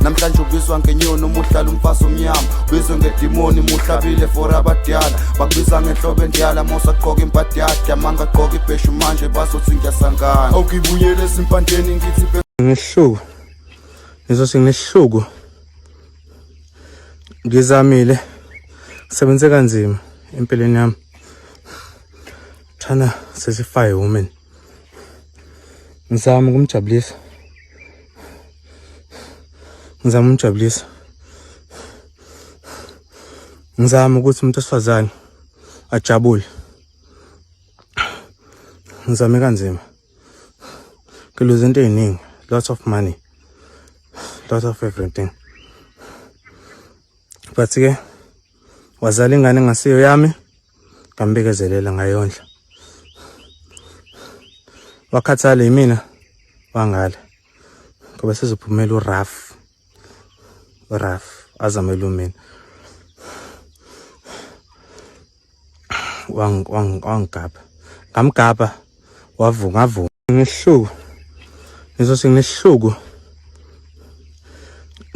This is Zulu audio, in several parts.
Namhlanje ubizwa ngenyoni uma uhlala umfazi omnyama, ubizwe ngedimoni muhlabile for abadala. Bakubiza ngenhlobo endala mosagqoka imbadada, mangagqoka ibheshu manje bazothi ngiyasangana. Awukibuyele ezimpandeni ngithi Ngisihluku. Ngizothi ngisihluku. Ngizamile. Sebenze kanzima empilweni yami. Trying to satisfy a woman. Ngizama ukumjabulisa. Ngizama ukumjabulisa. Ngizama ukuthi umuntu osifazane ajabule. Ngizame kanzima. Ngiluze into ey'ningi, lots of money, lot of everything. But ke wazala ingane engasiyo yami, ngambekezelela ngayondla. Wakhathala yimina wangala ngoba sezophumela uRaf, uRaf azamele umina. Wangigabha, ngamgabha, wavuma, ngavuma. Ngisihluku, ngizothi ngisihluku.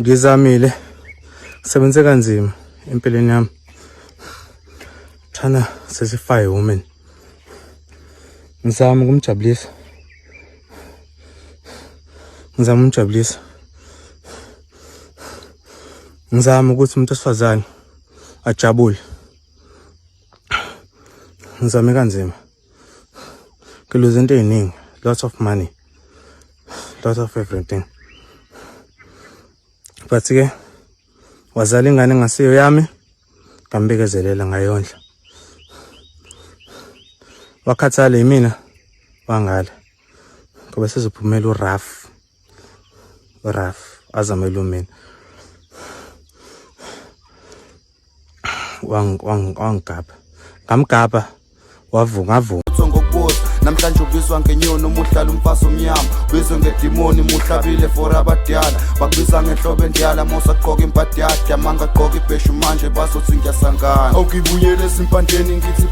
Ngizamile, ngisebenze kanzima empilweni yami. Trying to satisfy a woman. Ngizama ukumjabulisa. Ngizama ukumjabulisa. Ngizama ukuthi umuntu osifazane ajabule. Ngizame kanzima. Ngiluze into ey'ningi, lots of money, lot of everything. But ke wazala ingane engasiyo yami, ngambekezelela ngayondla. Wakhathala yimina wangala ngoba sezophumela uRaf, uRaf azamele umina. Wangigabha, ngamgabha, wavuma, ngavuma. Ngokubuza namhlanje ubizwa ngenyoni uma uhlala umfazi omnyama, ubizwe ngedimoni muhlabile for abadala. Bakubiza ngenhlobo endala mosagqoka imbadada, mangagqoka ibheshu manje bazothi ngiyasangana. Awukibuyele ezimpandeni ngithi.